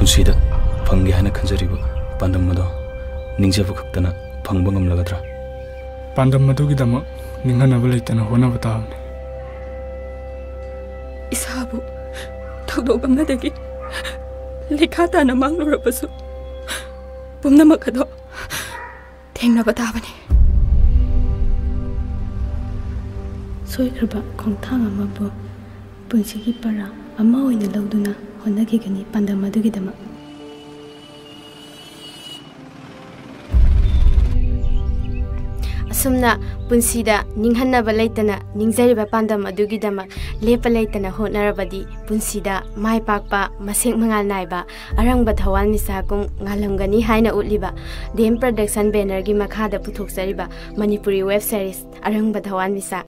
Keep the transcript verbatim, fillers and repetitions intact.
ꯄꯨꯟꯁꯤꯗ ꯐꯪꯒꯦ ꯍꯥꯏꯅ ꯈꯟꯖꯔꯤꯕ ꯄꯥꯟꯗꯝ ꯑꯗꯣ ꯅꯤꯡꯖꯕ ꯈꯛꯇꯅ ꯐꯪꯕ ꯉꯝꯂꯒꯗ꯭ꯔꯥ? ꯄꯥꯟꯗꯝ ꯑꯗꯨꯒꯤꯗꯃꯛ ꯅꯤꯡꯍꯟꯅꯕ ꯂꯩꯇꯅ ꯍꯣꯠꯅꯕ ꯇꯥꯕꯅꯤ꯫ ꯏꯁꯥꯕꯨ ꯊꯧꯗꯣꯛ ꯑꯃꯗꯒꯤ ꯂꯩꯈꯥ ꯇꯥꯅ ꯃꯥꯡꯂꯨꯔꯕꯁꯨ, ꯄꯨꯝꯅꯃꯛ ꯑꯗꯣ ꯊꯦꯡꯅꯕ ꯇꯥꯕꯅꯤ꯫ ꯁꯣꯏꯈ꯭ꯔꯕ ꯈꯣꯡꯊꯥꯡ ꯑꯃꯕꯨ ꯄꯨꯟꯁꯤꯒꯤ ꯄꯔꯥ ꯑꯃ ꯑꯣꯏꯅ ꯂꯧꯗꯨꯅ ꯍꯣꯠꯅꯈꯤꯒꯅꯤ ꯄꯥꯟꯗꯝ ꯑꯗꯨꯒꯤꯗꯃꯛ꯫ ꯑꯁꯨꯝꯅ ꯄꯨꯟꯁꯤꯗ ꯅꯤꯡꯍꯟꯅꯕ ꯂꯩꯇꯅ ꯅꯤꯡꯖꯔꯤꯕ ꯄꯥꯟꯗꯝ ꯑꯗꯨꯒꯤꯗꯃꯛ ꯂꯦꯞꯄ ꯂꯩꯇꯅ ꯍꯣꯠꯅꯔꯕꯗꯤ ꯄꯨꯟꯁꯤꯗ ꯃꯥꯏ ꯄꯥꯛꯄ, ꯃꯁꯦꯛ ꯃꯉꯥꯜ ꯅꯥꯏꯕ ꯑꯔꯪꯕ ꯊꯋꯥꯟꯃꯤꯆꯥꯛꯀꯨꯝ ꯉꯥꯜꯂꯝꯒꯅꯤ ꯍꯥꯏꯅ ꯎꯠꯂꯤꯕ ꯗꯦꯝ ꯄ꯭ꯔꯗꯛꯁꯟ ꯕꯦꯅꯔꯒꯤ ꯃꯈꯥꯗ ꯄꯨꯊꯣꯛꯆꯔꯤꯕ ꯃꯅꯤꯄꯨꯔꯤ ꯋꯦꯕ ꯁꯦꯔꯤꯁ ꯑꯔꯪꯕ ꯊꯋꯥꯟꯃꯤꯆꯥꯛ꯫